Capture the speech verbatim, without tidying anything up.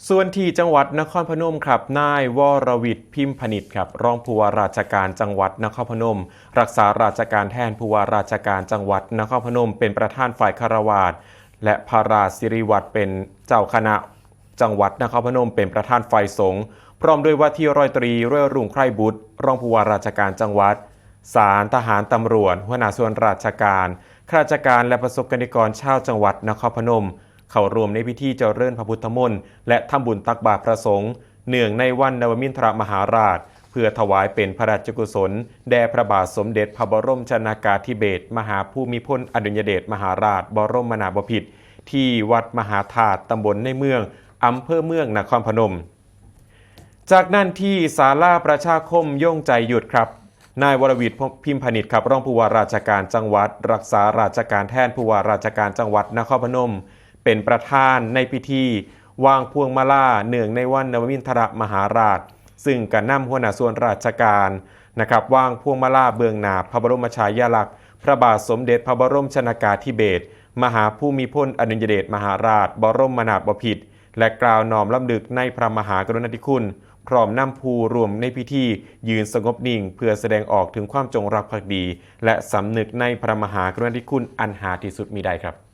ส่วนที่จังหวัดนครพนมครับ นายวรวิทย์ พิมพนิชครับ รองผู้ว่าราชการจังหวัดนครพนม รักษาราชการแทนผู้ว่าราชการจังหวัดนครพนม เป็นประธานฝ่ายคารวาส และพระราชสิริวัฒน์เป็นเจ้าคณะจังหวัดนครพนม เป็นประธานฝ่ายสงฆ์ พร้อมด้วยว่าที่ร้อยตรี รวยรุ่ง ไคร่บุตร รองผู้ว่าราชการจังหวัด ศาล ทหาร ตำรวจ หัวหน้าส่วนราชการ ข้าราชการ และประสบกนิกรชาวจังหวัดนครพนม เข้าร่วมในพิธีเจริญพระพุทธมนต์ และทำบุญตักบาตรพระสงฆ์ เนื่องในวันนวมินทรมหาราช เพื่อถวายเป็นพระราชกุศล แด่พระบาทสมเด็จพระบรมชนากาธิเบศร มหาภูมิพลอดุลยเดชมหาราช บรมนาถบพิตร ที่วัดมหาธาตุ ตำบลในเมือง อำเภอเมืองนครพนม จากนั้นที่ศาลาประชาคมย่งใจหยุดครับ นายวรวิทย์ พิมพนิชครับ รองผู้ว่าราชการจังหวัด รักษาราชการแทนผู้ว่าราชการจังหวัดนครพนม เป็นประธานในพิธีวางพวงมาลาเนื่องในวันนวมินทรมหาราช ซึ่งกะนำหัวหน้าส่วนราชการนะครับ วางพวงมาลาเบื้องหน้าพระบรมฉายาลักษณ์ พระบาทสมเด็จพระบรมชนากาธิเบศร มหาภูมิพลอดุลยเดชมหาราช บรมนาถบพิตร และกล่าวน้อมรำลึกในพระมหากรุณาธิคุณ พร้อมนำผู้ร่วมในพิธียืนสงบนิ่ง เพื่อแสดงออกถึงความจงรักภักดี และสำนึกในพระมหากรุณาธิคุณอันหาที่สุดมิได้ครับ